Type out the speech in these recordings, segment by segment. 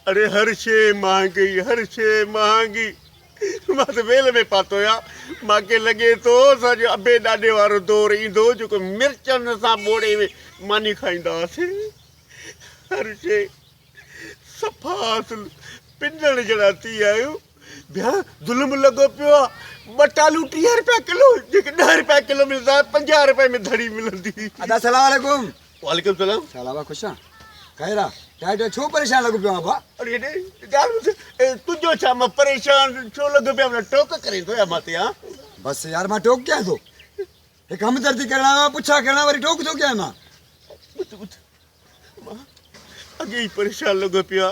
اڙي هر شيء مهانگي هر شيء مهانگي مان ته ويل ۾ پاتو آهيان مان کي لڳي ٿو اسان جو ابي ڏاڏي وارو دور ايندو جيڪو مرچن سان ٻوڙي ماني کائيندا هئاسين هر شيء صفا اصل پنڻ جهڙا ٿي ويا آهيون ڀيا ظلم لڳو پيو آ ٻٽالو 30 روپيا ڪلو جيڪي 10 روپيا ڪلو ملندا 50 روپئي ۾ ڌڙي ملندي. ادا سلام عليڪم. وعليڪم سلام. ڇا حال آ خوش آ خير آ ٽائٽ ڇو پريشان لڳو پيو آ ابا. اڙي هيڏي ڳالهه ٻڌ تنهنجو ڇا مان پريشان ڇو لڳو پيو آ ٽوڪ ڪرين ٿو يا مان تي ها. بس يار مان ٽوڪ ڪيان ٿو هڪ همدردي ڪرڻ آيو آهيان پڇا ڪرڻ وري ٽوڪ ٿو ڪيان مان. ٻڌ ٻڌ مان اڳي ئي پريشان لڳو پيو آ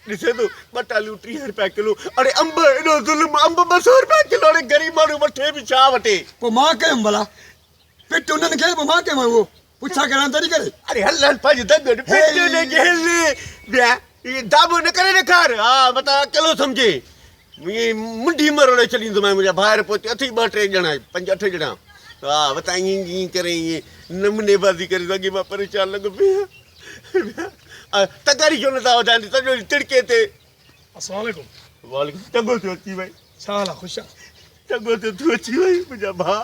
ڏسين ٿو ٻه ٽاليون 30 روپيا ڪلو اڙي انب ايڏو ظلم انب 200 روپيا ڪلو اڙي غريب ماڻهو وٺي به ڇا وٺي. پوء مان ڪيم ڀلا پٽ انهن کي پوء مان ڪيم اهو پڇا ڪرڻ تڏهن ڪري. اڙي هل هل پنهنجي دڳ ڏي پٽ ڏي کي هل ٻيا هي داٻو نه ڪري ڏيکار ها متان اڪيلو سمجهي ائين منڍي مروڙي ڇڏيندومانء منهنجا ڀائر پوئتي اٿئي ٻه ٽي ڄڻا پنج اٺ ڄڻا ها متان ائين ائين ڪري ائين نموني بازي ڪري اڳي مان پريشان لڳو پيو آهيان تغاري ڇو نٿا وڌائين سڄو ڏينهن تڙڪي تي. السلام عليڪم. وعليڪم چڱو ٿيو اچي وئين. ڇا حال آ خوش آ. چڱو ٿيو تون اچي وئين منهنجا ڀاء.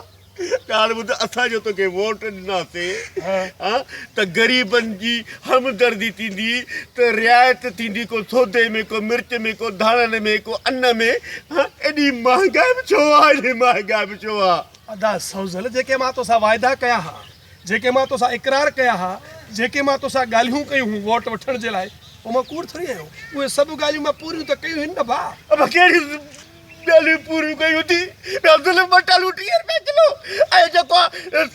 ڳالهه ٻڌ اسان جو توکي ووٽ ڏناسي ها ته غريبن جي همدردي ٿيندي ته رعايت ٿيندي ڪو سودي ۾ ڪو مرچ ۾ ڪو ڌاڻن ۾ ڪو ان ۾ ها ايڏي مهانگائي به ڇو آ ايڏي مهانگائي به ڇو آ. ادا سوزل جيڪي مان توسان واعدا ڪيا ها جيڪي مان توسان اقرار ڪيا ها جيڪي مان توسان ڳالهيون ڪيون هيون ووٽ وٺڻ جي لاء پوء مان ڪوڙ ٿوري هنيو اهي سڀ ڳالهيون مان پوريون ته ڪيون هن نه ڀاء. ابا ڪهڙيون ڳالهيون پوريون ڪيون ٿي ٻيا ظلم ٻٽالو 30 روپيا ڪلو ۽ جيڪو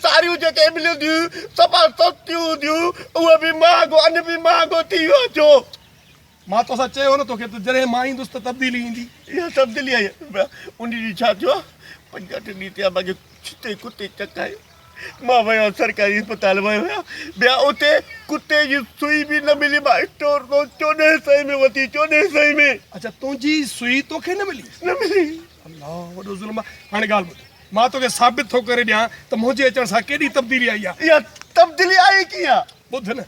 ساريون جيڪي ملنديون صفا سستيون هونديون اهي به مهانگو ان به مهانگو ٿي ويو آهي ڇو. مان توسان چيو هو نه توکي ته جڏهن مان ايندس ته تبديلي ايندي. اها تبديلي آئي ان ڏينهن ڇا ٿيو آهي پنج اٺ ڏينهن ٿيا مانکي ڇتي ڪتي چڪايو مان ويو سرڪاري اسپتال ويو هيان ٻيا اتي ڪتي جي سئي به نه ملي مان اسٽور تو چوڏهين سئي ۾ وتي چوڏهين سئي ۾. اڇا تنهنجي سئي توکي نه ملي. نه ملي. الله وڏو ظلم آ هاڻي ڳالهه ٻڌ مان توکي ثابت ٿو ڪري ڏيان ته منهنجي اچڻ سان ڪيڏي تبديلي آئي آ. اها تبديلي آئي ڪيئن؟ ٻڌ نه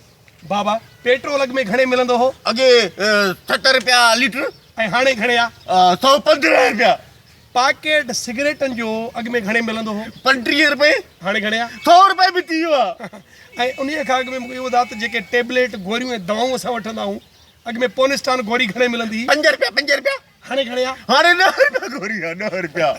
بابا پيٽرول اڳ ۾ گهڻي ملندو هو؟ اڳي 70 رپيا ليٽر. ۽ هاڻي گهڻي آ؟ 115 رپيا. پاڪيٽ سگريٽن جو اڳ ۾ گهڻي ملندو هو؟ 35 رپئي. هاڻي گهڻي آ؟ 100 رپئي به ٿي ويو آ. ۽ انهيء کان اڳ ۾ مون کي اهو ٻڌاء ته جيڪي ٽيبليٽ، گوريون ۽ دوائون اسان وٺندا آهيون، اڳ ۾ پونسٽان گوري گهڻي ملندي هئي؟ 5 رپيا، 5 رپيا. هاڻي گهڻي آ؟ هاڻي 10 رپيا گوري آ، 10 رپيا.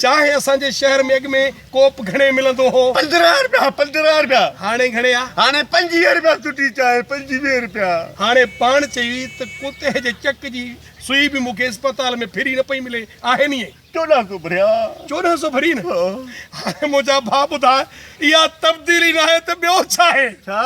چانهه اسان جي شهر ۾ اڳ ۾ ڪوپ گهڻي ملندو هو؟ 15 رپيا، 15 رپيا. هاڻي گهڻي آ؟ هاڻي 25 رپيا سٺي چانهه، 25 رپيا. هاڻي پاڻ چئي ته ڪتي جي چڪ جي سوئي به مون کي اسپتال ۾ ڦري نه پئي ملي، آهي ني؟ چوڏهن سو ڀريا. چوڏهن سو ڀري نه؟ هاڻي منهنجا ڀاء ٻڌاء، اها تبديلي ناهي ته ٻيو ڇا آهي؟ ڇا؟